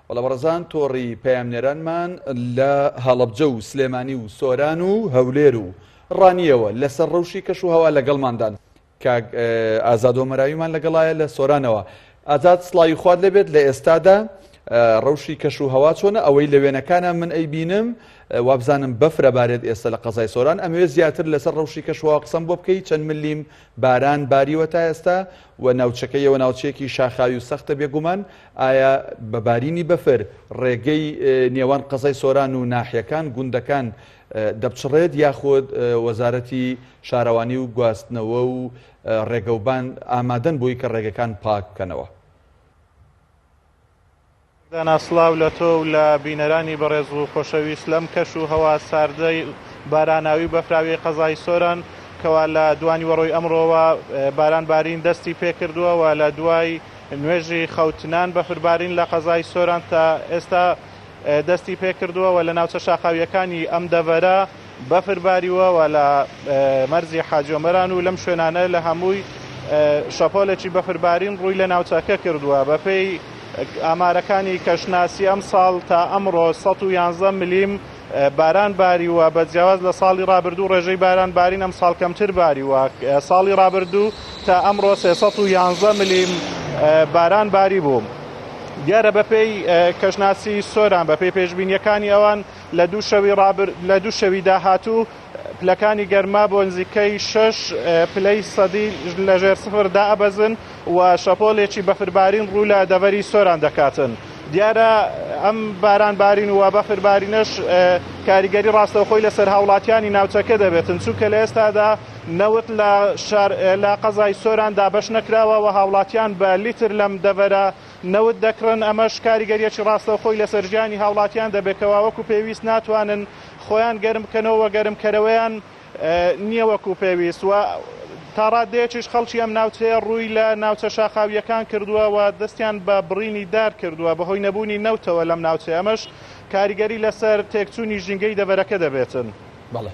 بەڵێ بەڕێزان تۆڕی پەیامنێرانمان لە هەڵەبجە و سلێمانی و سۆران و هەولێر و ڕانیەوە لەسەر ڕەوشی کەش و هەوا لەگەڵماندان. کاک ئازاد ئۆمەراویمان لەگەڵایە لە سۆرانەوە. ئازاد سڵاوی خوات لێبێت لە ئێستادا ڕەوشی کەش و هەوا چۆنە ئەوەی لە وێنەکانە من ئەیبینم وابزانم بەفرە بارێت ئێستا لە قەزای سۆران ئەمەوێت زیاتر لەسەر ڕەوشی کەش و هەوا قسەم بۆ بکەی چەند ملیم باران باریوە تا ئێستا و ناوچەکە یەوە ناوچەیەکی شاخاوی و سەختە بێگومان ئایا بە بارینی بەفر ڕێگەی نێوان قەزای سۆران و ناحیەکان گوندەکان دەپچڕێت یاخود وەزارەتی شارەوانی و گواستنەوە و ڕێگەوبان ئامادەن بۆی کە ڕێگەکان پاک بکەنەوە؟ دانا سڵاو لە تۆ و لە بینەرانی بەڕێز و خۆشەویست لەم کەش و هەوا ساردەی باراناوی و بەفراویەی قەزای سۆران کەوا لە دوانیوەڕۆی ئەمڕۆوە باران بارین دەستی پێکردووە و لە دوای نوێژی خەوتنان بەفربارین لە قەزای سۆران تا ئێستا دەستی پێکردووە و لە ناوچە شاخاوییەکانی ئەم دەڤەرە بەفر باریوە و لە مەرزی حاجی ئۆمەران و لەم شوێنانە لە هەمووی شەپۆلێکی بەفربارین ڕووی لە ناوچەکە کردووە. بەپێی ئامارەکانی کەشناسی ئەمساڵ تا ئەمڕۆ 111 ملیم باران باریوە، بە جیاواز لە ساڵی ڕابردوو ڕێژەی باران بارین ئەمساڵ کەمتر باریوە، ساڵی ڕابردوو تا ئەمڕۆ 311 ملیم باران باری بوو. دیارە بەپێی کەشناسی سۆران بەپێی پێشبینیەکانی ئەوان لە دوو شەوی ڕابر لە دوو شەوی داهاتوو پلەکانی گەرما بۆ نزیکەی شەش پلەی سەدی لەژێر سفر دائەبەزن و شەپۆلێکی بەفربارین ڕوو لە دەڤەری سۆران دەکاتن. دیارە ئەم باران بارین و بەفربارینەش کاریگەری ڕاستەوخۆی لەسەر هاوڵاتیانی ناوچەکە دەبێتن چونکە لە ئێستادا نەوت لە شار لە قەزای سۆران دابەش نەکراوە و هاوڵاتیان بە لیتر لەم دەڤەرە نەوت دەکڕن، ئەمەش کاریگەرییەکی ڕاستەوخۆی لەسەر ژیانی هاوڵاتیان دەبێت کەوا وەکو پێویست ناتوانن خۆیان گەرم بکەنەوە و گەرمکەرەوەیان نییە وەکو پێویست و تاڕادەیەکیش خەڵکی ئەم ناوچەیە ڕووی لە ناوچە شاخاوییەکان کردووە و دەستیان بە بڕینی دار کردووە بەهۆی نەبوونی نەوتەوە لەم ناوچەیە ئەمەش کاریگەری لەسەر تێکچوونی ژینگەی دەڤەرەکە دەبێتن. بەڵێ.